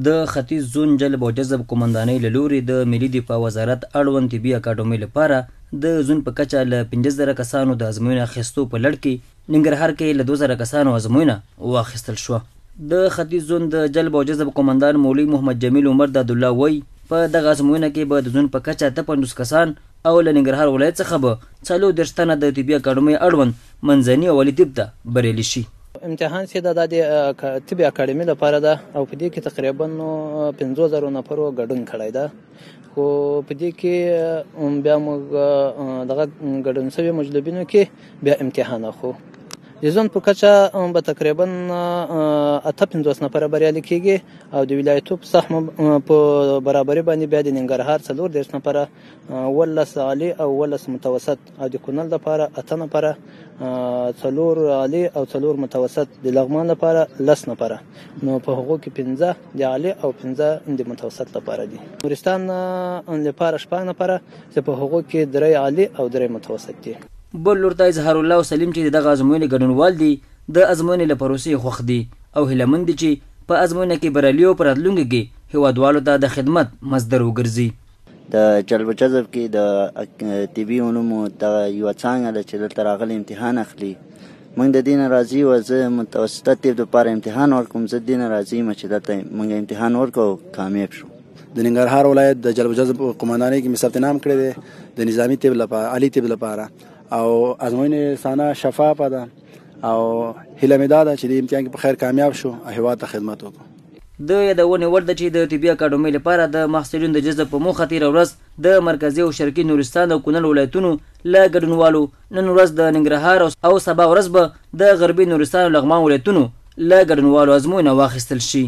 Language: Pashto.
د ختیځ زون جلب او جذب قومندانۍ له لوري د ملي دفاع وزارت اړوند طبي اکاډمۍ لپاره د زون په کچه له 5000 کسانو د ازموینې اخیستو په لړ کې ننګرهار کې له 2000 کسانو ازموینه واخیستل شوه. د ختیځ زون د جلب او جذب قومندان مولوي محمد جمیل عمر دادالله وایي، په دغه ازموینه کې به د زون په کچه 58 کسان او له ننګرهار ولایت څخه به 34 تنه د طبي اکاډمۍ اړوند منځني او عالي طب ته بریالي شي. امتحان چې دا د طبي اکاډمي لپاره ده او په دې کې تقریبا 5000 نفرو ګډون کړی ده، خو په دې کې بیا موږ دغه ګډون شوي مجلبینو کې بیا امتحان اخو. د زون په کچه به تقریبا 58 نفره بریالي کیږي او د ولایتو په سهم په برابري باندې بیا د ننګرهار 34 نفره، 17 عالي او 17 متوسط، او د کونړ لپاره 8 نفره، 4 عالي او 4 متوسط، د لغمان لپاره 10 نفره، نو په هغو کې 5 د عالي او 5 د متوسط لپاره دي. نورستان لپاره 6 نفره چې په هغو کې 3 عالي او 3 متوسط دي. بل لور ته اظهار الله او سلیم چې دغه ازموینې ګډونوال دي، د ازموینې له پروسې خوښ دي او هیله مند دي چې په ازموینه کې بریالي او په راتلونکي کې هیوادوالو ته د خدمت مصدر وګرځي. د جلب و جذب کې د طبي علومو دغه یوه څانګه ده چې دلته راغلي امتحان اخلي. موږ د دې نه راضي یو. زه متوسطه طب دپاره امتحان ورکوم. زه دې نه راضي یم چې دلته موږ امتحان ورکړو او کامیاب شو. د ننګرهار ولایت د جلب و جذب قومندانۍ کې مې ثبت نام کړی دی د نظامي طب لپاره، عالي طب لپاره، او ازموینې سانه شفافه ده او هیله مې دا ده چې د امتحان کې په خیر کامیاب شو او هیواد ته خدمت وکړو. د یادونې وړ ده چې د طبي اکاډمۍ لپاره د محصلینو د جذب په موخه تېره ورځ د مرکزي او شرقي نورستان او کونړ ولایتونو له ګډونوالو، نن ورځ د ننګرهار او سبا ورځ به د غربي نورستان او لغمان ولایتونو له ګډونوالو ازموینه واخیستل شي.